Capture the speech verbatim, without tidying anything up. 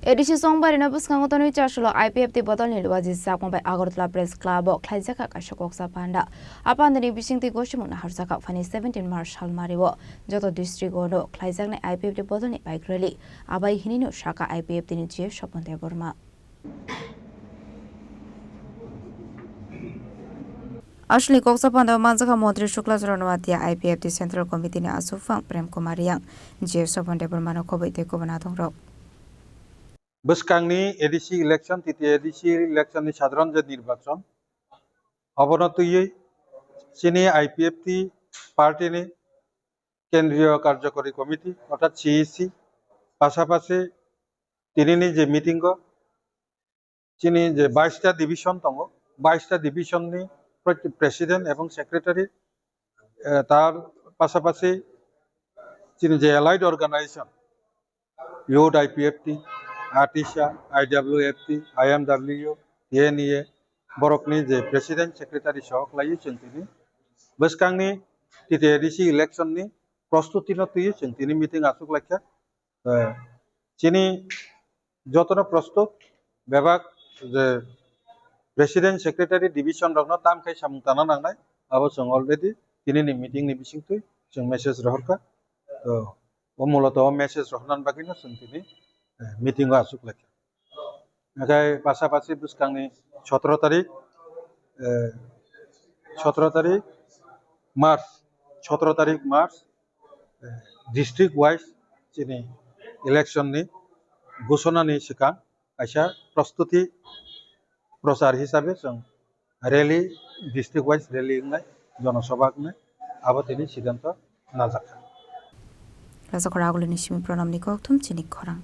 A D C Chongbarino bwskango tonwi Chasolo I P F T bodolni luaji chakma bai Agartala Press Club o khlaijak kha kaisa koksa panda. A pandani bisingtwi gosimung naharjak kha phani seventeen March salmario joto district o no khlaijaknai I P F T bodolni bike rally. Abai hinino saka I P F T ni G F Sopon Debbarma. Aswkni koksa pandao manjakha Montri Shukla Chorano Atia, I P F T Central Committee ni aswkphang Prem Kumar Riang, G F Sopon Debbarmano khobwi tei kubun adongrok. Bwskangni A D C election, T T A D C election ni sadharan je nirbachon, obono twiwi chini I P F T party ni Kendriya Karjakari Committee, orthat C E C, pasapasi tinini je meeting o chini je baista division tongo, baista division ni pre-, president ebong secretary, eh, tar pasapasi chini je allied organization, Youth I P F T, ATISA, I W F T, I M W, T N E A, borokni je president secretary sohok lai chwng tini bwskangni T T A D C election ni prostuti no twiwi chwng tini meeting achuk laikha. Eh, chini jotono prostut bebak je president secretary division rokno tam khai samung tana nangnai, abo chwng already tinini meeting ni bisingtwi chwng message rohorkha. To o muloto o message rohornani bagwino chwng tini, eh, meeting o achuk laikha. Hingkhe pasapasi bwskangni sotoro tarik, eh, sotoro tarik March, sotoro tarik March, eh, district wise chini election ni ghosona ni swkang kaisa prostuti prochar hisabe chwng rally, district wise rally wngnai, jonosabha wngnai, abo tini siddhanto najakha. Rajakhor Agulini simi Pranamni kokthum chini khorang.